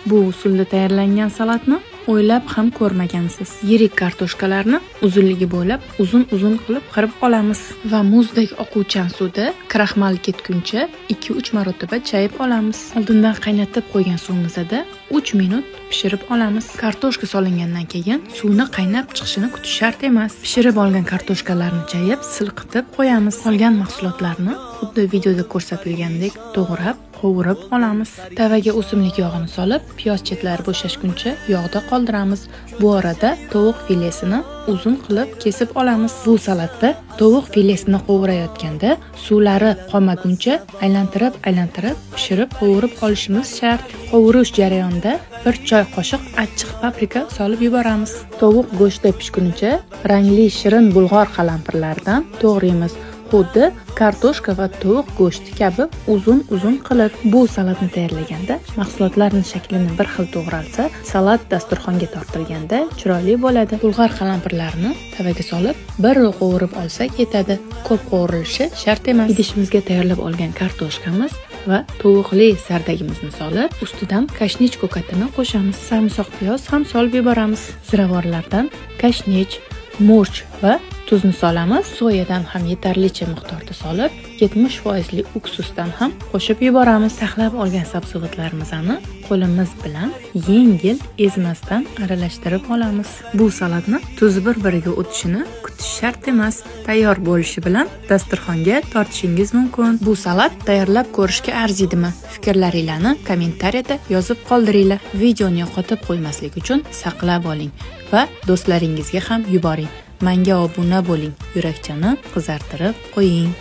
Bu usulda tayyorlangan salatni o'ylab ham ko'rmagansiz. Yirik kartoshkalarni uzunligi bo'ylab uzun-uzun qilib qirib olamiz va muzdek oquvchan suvda kraxmal ketguncha 2-3 marotaba chayib olamiz. Oldindan qaynatib qo'ygan suvimizda 3 minut pishirib olamiz. Kartoshka solingandan keyin suvni qaynab chiqishini kutish shart emas. Pishirib olgan kartoshkalarni chayib, silqitib qo'yamiz. Qolgan mahsulotlarni xuddi videoda ko'rsatilgandek to'g'rab, qovurib olamiz. Tavaga o'simlik yog'ini solib, piyoz chetlari bo'shashguncha yog'da qoldiramiz. Bu orada tovuq filesini uzun qilib kesib olamiz. Bu salatda tovuq filesini qovurayotganda suvlari qolmaguncha aylantirib-aylantirib pishirib qovurib olishimiz shart. Qovurish jarayonida 1 choy qoshiq achchiq paprika solib yuboramiz. Tovuq go'shti pishgunicha rangli shirin bulg'or qalampirlaridan to'g'raymiz. Xuddi kartoshka va tovuq go'shti kabi uzun-uzun qilib. Bu salatni tayyorlaganda mahsulotlarning shaklini bir xil to'g'ralsa, salat dasturxonga tortilganda chiroyli bo'ladi. Bulg'or qalampirlarini tavaga solib, bir qovurib olsak yetadi. Ko'p qovurilishi shart emas. Idishimizga tayyorlab olgan kartoshkamiz va tovuqli sardagimizni solib, ustidan kashnich ko'katini qo'shamiz. Sarimsoq piyoz ham solib yuboramiz. Ziravorlardan kashnich, murch va tuzni solamiz. Soyadan ham yetarlicha miqdorda solib, 70 li uksusdan ham qo'shib yuboramiz. Taxlab olgan sabzavotlarimizni qo'limiz bilan yengil, ezmasdan aralashtirib olamiz. Bu salatni tuzi bir-biriga o'tishini kutish shart emas. Tayyor bo'lishi bilan dasturxonga tortishingiz mumkin. Bu salat tayyorlab ko'rishga arziydimi? Fikrlaringlarni kommentariyada yozib qoldiringlar. Videoni yo'qotib qo'ymaslik uchun saqlab oling va do'stlaringizga ham yuboring. Menga obuna bo'ling, yurakchani qizartirib qo'ying.